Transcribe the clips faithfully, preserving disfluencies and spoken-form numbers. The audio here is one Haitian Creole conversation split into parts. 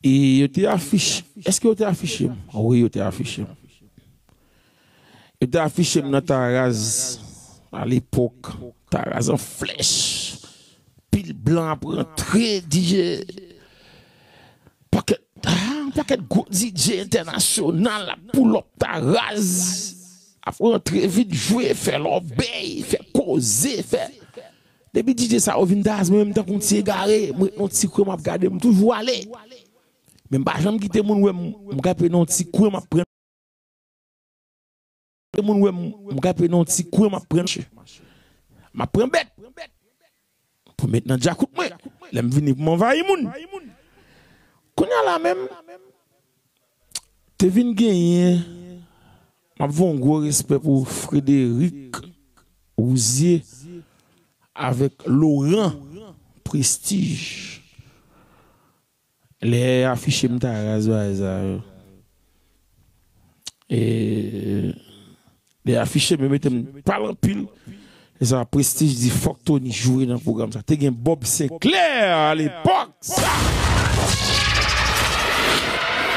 E yo te afiche, èske yo te afiche m? Wi, yo te afiche m. Yo te afiche m nan Taraz, alepòk, Taraz an flèch. Pil blan ap rantre, D J. Pakèt, ah, pakèt gwo D J entènasyonal ap pull up Taraz. Ap rantre vin jwe, fè lòbèy, fè koze, fè. Depi D J sa yo vin Taraz, mwen menm tankou yon ti egare, mwen ret nan yon ti kwen, m ap gade, m toujou ale. Men m pa janm kite moun wè m, m kanpe nan yon ti kwen, m ap pran moun wè m, m kanpe nan yon ti kwen, m ap pran, m ap pran bèt pou met nan djakout mwen. Lè m vini pou m anvayi moun. Kounye a la menm, te vin genyen, m ap voye yon gwo respè pou Frédéric Rouzier avèk Laurent Prestige. Lè afiche m Taraz bagay sa yo. E, lè afiche m, yo mete m pale anpil. E sa, Prestige di fòk Tony jwe nan pwogram sa. Te gen Bob Sinclair alepòk sa.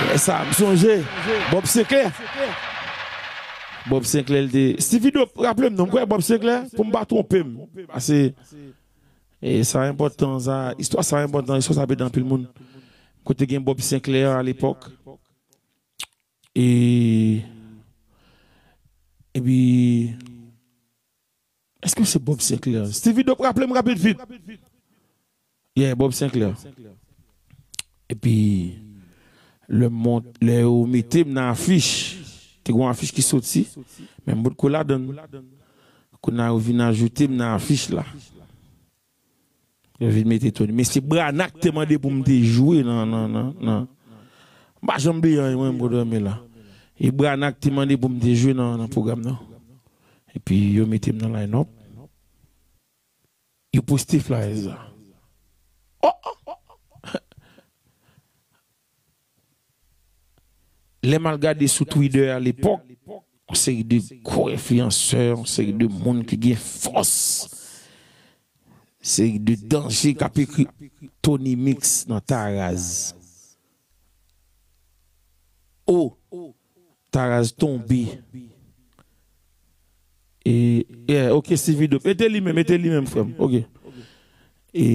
Lè sa, m sonje. Bob Sinclair. Bob Sinclair, li te. Stevie Dope, raple m non, m kwè Bob Sinclair, pou m pa twonpe m. Pase, e sa enpòtan, sa, istwa sa enpòtan, istwa sa ap ede anpil moun. Kote gen Bob Sinclair alepòk. E, epi, èske se Bob Sinclair? Stevie Dope, raple m rapid vit. Yeah, Bob Sinclair. Epi, lè m mont, lè yo mete m nan afich, te gen yon afich ki soti, men m potko ladan l. Kounye a, yo vin ajoute m nan afich la. Yo vin mete Tony. Men se Branak te mande pou m te jwe nan, nan, nan, nan. M pa janm bliye anyen, mwen, m kontan men la. E Branak te mande pou m te jwe nan, nan pwogram nan. Epi yo mete m nan line-up. Yo poste flyers la. Oh, oh, oh. Lè m al gade sou Twitter alepòk, yon seri de gwo enfliyansè, yon seri de moun ki gen fòs, seri de danje k ap ekri Tony Mix nan Taraz. Oh, Taraz tonbe. E, yeah, ok, Stevie Dope. Mete li menm, mete li menm, frè m. Ok. E,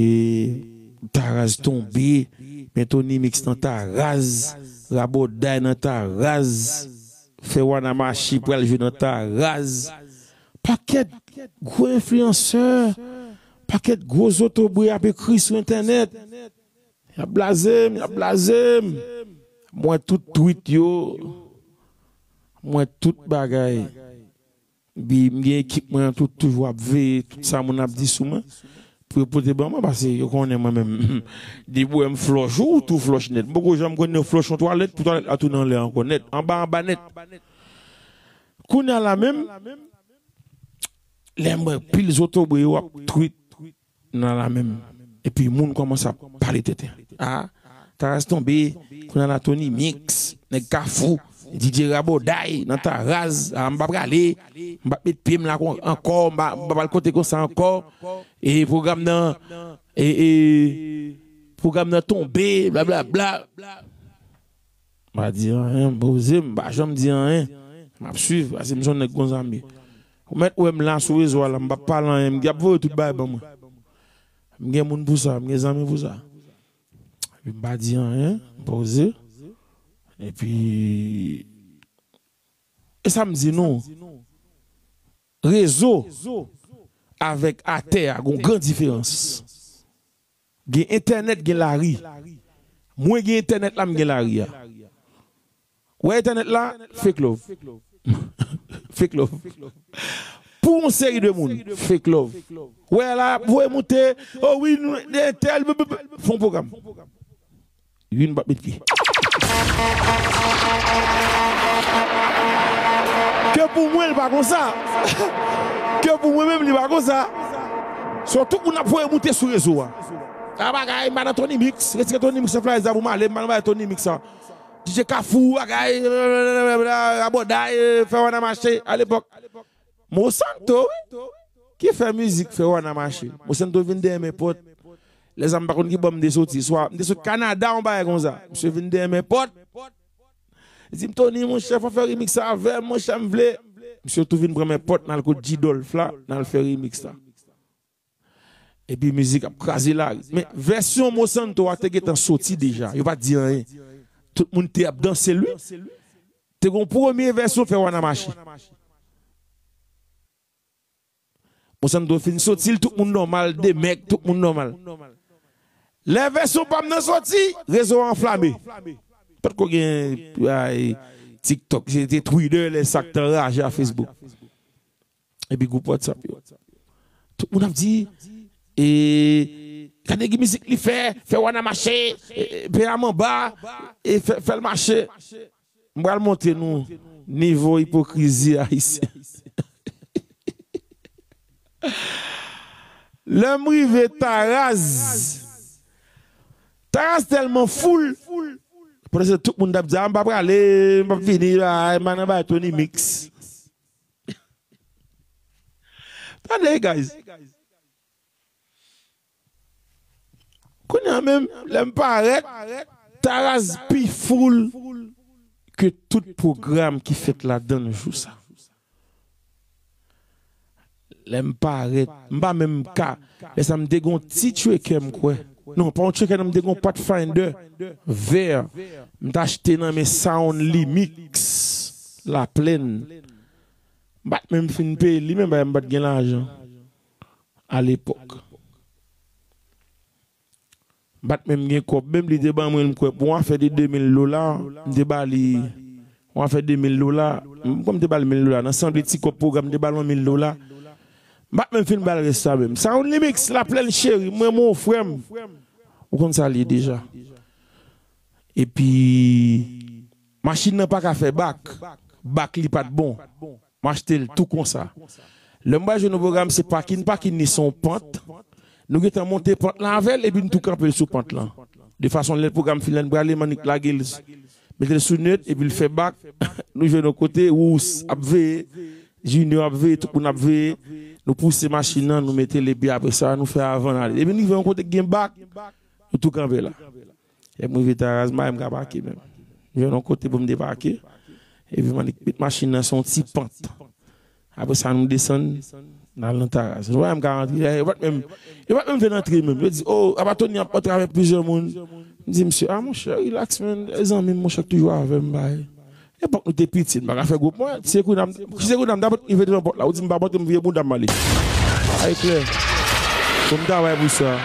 Taraz tonbe. Men Tony Mix nan Taraz. Rabòday nan Taraz. Fè Wana mache, pral jwe nan Taraz. Pakèt gwo enfliyansè. Pakèt gwo zotobre ap ekri sou entènèt. Y ap blaze m, y ap blaze m. Mwen tout tweet yo, mwen tout bagay. Epi m gen ekip mwen an tou toujou ap veye tout sa moun ap di sou mwen. Pou yo pote ban mwen, paske yo konnen mwen menm. Depi w wè m flòch, ou tou flòch nèt. M poko janm konn yon flòch yon twalèt, pou twalèt la tounen anlè ankò nèt. Anba, anba nèt. Kounye a la menm, lè m wè pil zotobre yo ap tweet nan la menm. Epi moun kòmanse ap pale tenten. Ah, Taraz tonbe, kounye a la Tony Mix, nèg Kafou, D J Rabòday nan Taraz, ah, m pa prale, m pa met pye m la kon-, ankò, m pa, m pa pral kote konsa ankò. E pwogram nan, e, e, pwogram nan tonbe, blablabla. M pa di anyen, m poze, m pa janm di anyen. M ap swiv, paske m se yon nèg konsa m ye. Ou mèt wè m la sou rezo a la, m p ap pale anyen, m ap voye tout bagay ban mwen. M gen moun pou sa, m gen zanmi pou sa. Epi m pa di anyen, m poze. Epi, e sa m di nou, rezo avèk atè a, gon gran diferans. Gen entènèt, gen lari. Mwen gen entènèt la, m gen lari a. Wè entènèt la, fake love. Fake love. Pou yon seri de moun, fake love. Wè la, voye moute, oh wi, nou, entèl, b, b, b, fon pwogram. Youn pa met pye. Ke pou mwen, li pa konsa. Ke pou mwen menm, li pa konsa. So, tout moun ap voye moute sou rezo a. A bagay, m pa nan Tony Mix. Retire Tony Mix nan flyers la pou m ale, m pa nan bagay Tony Mix la. D J Kafou, bagay, rabòday, fè wana mache, alepòk. Mosanto, wi. Ki fè mizik, fè wana mache. Mosanto vin dèyè men pòt. Lè sa m pa konn ki bò m te soti. Swa m te sot Kanada, yon bagay konsa. Misye vin dèyè men pòt. Li di m, "Tony, monchè, fò fè remix sa avè m, monchè, m vle." Misye tou vin pran men pòt, n al kot G Dolph la, n al fè remix la. Epi mizik ap kraze lari. Men vèsyon Mosanto a te gentan soti deja. Yo pa t di anyen. Tout moun te ap danse l, wi. Te gon premye vèsyon fè Wana mache. Mosanto fin soti l, tout moun nòmal, de mèg, tout moun nòmal. Lè vèsyon pa m nan soti, rezo a anflame. Potko gen, ay, TikTok, se te Twitter, lè sa k t anraje a Facebook. Epi gwoup WhatsApp yo. Tout moun ap di, e, gade ki mizik li fè, fè Wana mache, e, e, pè a manba, e, fè, fè l mache. M pral montre nou nivo ipokrizi ayisyen. Lè m rive Taraz, Taraz tèlman foul, pandan se tout moun t ap di, "A, m pa prale, m p ap vini, a, m pa nan bay Tony Mix." Tande, guys. Kounye a menm, lè m parèt, Taraz pi foul ke tout pwogram ki fèt ladan l jou sa. Lè m parèt, m pa menm ka. Lè sa m te gon ti tracker, m kwè. Non, pa yon tracker, non, m te gon Pathfinder vè. M t achte nan men Sound Limix, Laplèn. M pa t menm fin peye li, menm bagay, m pa t gen lajan alepòk. M pa t menm gen kòb, menm li te ban mwen l, m kwè, pou yon afè de de mil dola, m te ba li, yon afè de mil dola, m kwè m te ba l mil dola, nan sanble ti kòb pwogram, m te ba l yon mil dola. M pa t menm fin ba l rès la menm. Sound Limix, Laplèn cheri, m renmen w, frè m. Ou konn sa l ye deja. Epi, machin nan pa ka fè bak. Bak li pa t bon. M achte l tou konsa. Lè m pral jwe nan pwogram, se pakin, pakin li se yon pant. Nou gentan monte pant lan avè l, epi n tou kanpe l sou pant lan. De fason, lè pwogram fin la, n prale, m annik lage l, mete l sou net, epi l fè bak. Nou jwe yon kote, Wous ap veye, Junior ap veye, tout moun ap veye. Nou pouse machin nan, nou mete l, epi apre sa, nou fè avan n ale. Epi n rive yon kote k gen bak, nou tou kanpe la. Lè m rive Taraz, m pa menm ka pake menm. Jwenn yon kote pou m depake. Epi m annik met machin nan sou yon ti pant. Apre sa, nou desann, n al nan Taraz. Nou pa menm ka rantre. Yo pa t menm, yo pa t menm vle n antre menm. Yo di, "O, apa Tony ap antre avèk plizyè moun?" M di, "Mesye, a, monchè, relax, man. E zanmi m, monchè, k toujou avè m, bay." Epòk nou te piti, n pa ka fè gwoup mwen. Se kounye a m, se kounye a m ta pot rive devan pòt la. Ou di m pa pote m vire bounda m ale. Ay klè. Fò m travay pou sa.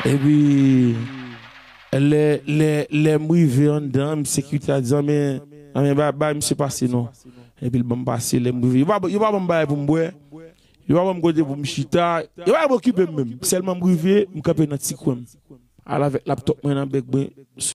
Epi, lè, lè, lè m rive anndan, misye kite a di, "Anmè, anmè, bay, bay misye pase non." Epi l ban m pase, lè m rive. Yo pa, yo pa ban m bagay pou m bwè. Yo pa ban m kote pou m chita. Yo pa okipe m menm. Sèlman m rive, m kanpe nan ti kwen m. Al avèk laptòp mwen nan bèk mwen.